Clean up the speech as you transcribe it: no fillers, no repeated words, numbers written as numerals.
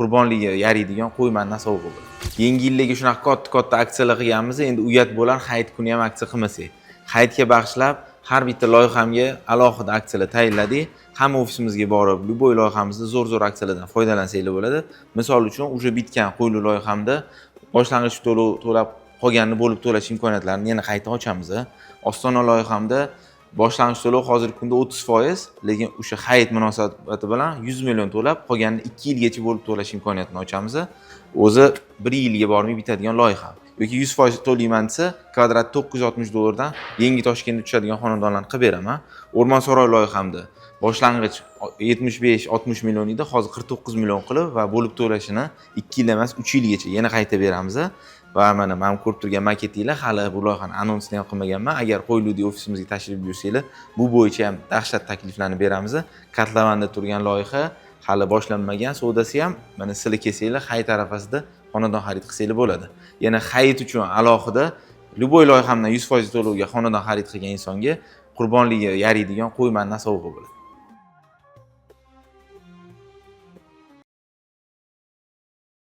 Qurbonlikka yaraydigan qo'y mandan sovg'a bo'ladi. Yangi yillarga shunaqa katta katta aksiyalar qilganmiz, endi uyat bo'lar hayit kuni ham aksiya qilmasak. Hayitga bag'ishlab har bitta loyihamga alohida aksiyalar tayinladik. Hamma ofisimizga borib, любой loyihamizda zo'r zo'r aksiyalardan foydalansanglar bo'ladi. Misol uchun, уже bitgan Qo'yli loyihamda boshlang'ich to'lov to'lab, qolganini bo'lib to'lash imkoniyatlarini yana qayta ochamiz. Ostona loyihamda boshlang'ich to'lov hozirgi kunda 30%, lekin o'sha hayit munosabati bilan 100 million to'lab, qolganini 2 yilgacha bo'lib to'lash imkoniyatini ochamiz. O'zi 1 yilga bormay bitadigan loyiha. Yoki 100% to'layman desa, kvadrat 960 dollardan Yangi Toshkentda tushadigan xonadonlarni qilib beraman. O'rmon saroy loyihamda boshlang'ich 75-60 million edi, hozir 49 million qilib va bo'lib to'lashini 2 yil emas, 3 yilgacha yana qayta beramiz. Va mana ko'rib turgan maketinglar, hali bu loyihani anonsini ham qilmaganman. Agar Qo'yliqdagi ofisimizga tashrif buyursanglar, bu bo'yicha ham dahshat takliflarni beramiz. Kotlovanda turgan loyiha, hali boshlanmagan savdosi ham, mana sizlar kelsanglar, hayit arafasida xonadon xarid qilsanglar bo'ladi. Yana hayit uchun alohida любой loyihamdan 100% to'lovga xonadon xarid qilgan insonga qurbonlikka yaraydigan qo'y mandan sovg'a bo'ladi.